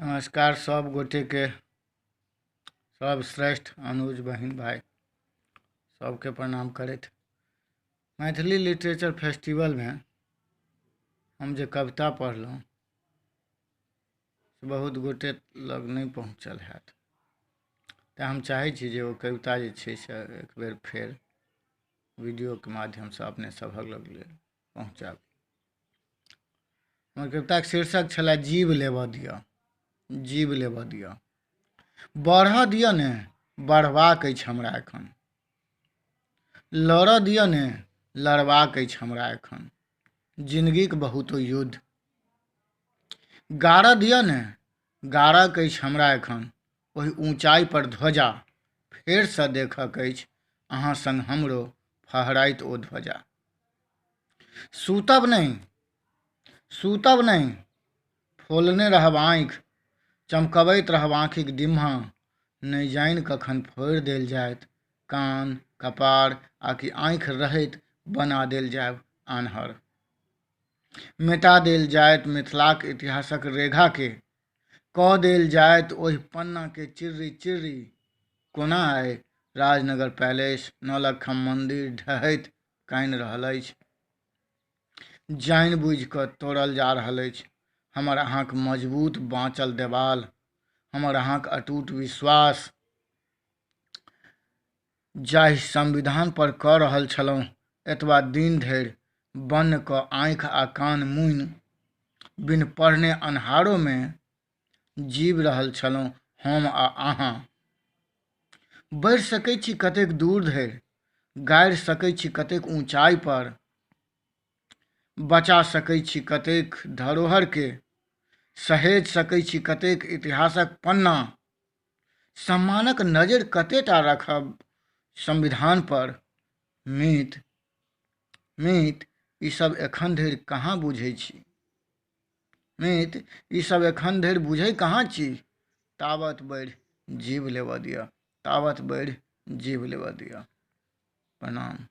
नमस्कार सब गोटेके, सब श्रेष्ठ अनुज बहिन भाइ सबके प्रणाम करैत मैथिली लिटरेचर फेस्टिवलमे हम जे कविता पढ़लहुँ बहुत गोटे लग नहि पहुँचल हैत, तेँ हम चाहै छी जे ओ कविता जे छै से एक बेर फेर वीडियोके माध्यमसँ अपने सभक लग पहुँचाबी। हमर कविताके शीर्षक छलए जीव लेबऽ दिअ, जीव लेबऽ दिअ, बढ़ऽ दिअ ने, बढ़बाक अछि हमरा एखन, लड़ऽ दिअ ने, लड़बाक अछि हमरा एखन, जिनगीक बहुतो युद्ध, गाड़ऽ दिअ ने, गाड़क अछि हमरा एखन, ओहि ऊँचाइ पर ध्वजा, फेरसँ देखक अछि अहाँ संग हमरो फहराइत ओ ध्वजा। सूतब नहि, सूतब नहि, फोलने रहब आँखि, चमकबैत रहब आँखिक डिम्हा, नहि जानि कखन फोड़ि देल जायत कान कपार आ कि आँखि रहैत बना देल जायब आन्हर। मेटा देल जायत मिथिलाक इतिहासक रेखाके, कऽ देल जायत ओहि पन्नाके चिर्री चिर्री। कोना आइ राजनगर पैलेस नौलखा मंदिर ढहैत कानि रहल अछि, जानि बुझि कऽ तोड़ल जा रहल अछि हमर अहाँक मजबूत बाँचल देवाल, हमर अहाँक अटूट विश्वास। जाहि संविधान पर कऽ रहल छलहुँ एतबा दिन धरि बन्न कऽ आँखि आ कान मुनि, बिन पढ़ने अन्हारोमे जीबि रहल छलहुँ हम आ अहाँ। बढ़ि सकै छी कतेक दूर धरि, गाड़ि सकै छी कतेक ऊँचाइ पर, बचा सकै छी कतेक धरोहरके, सहेज सकै छी कतेक इतिहासक पन्ना, सम्मानक नजरि कतेटा राखब संविधान पर। मीत मीत ई सब एखन धरि कहाँ बुझै छी, मीत ई सब एखन धरि बुझै कहाँ छी, तावत बढ़ि जीव लेबऽ दिअ, तावत बढ़ि जीव लेबऽ दिअ। प्रणाम।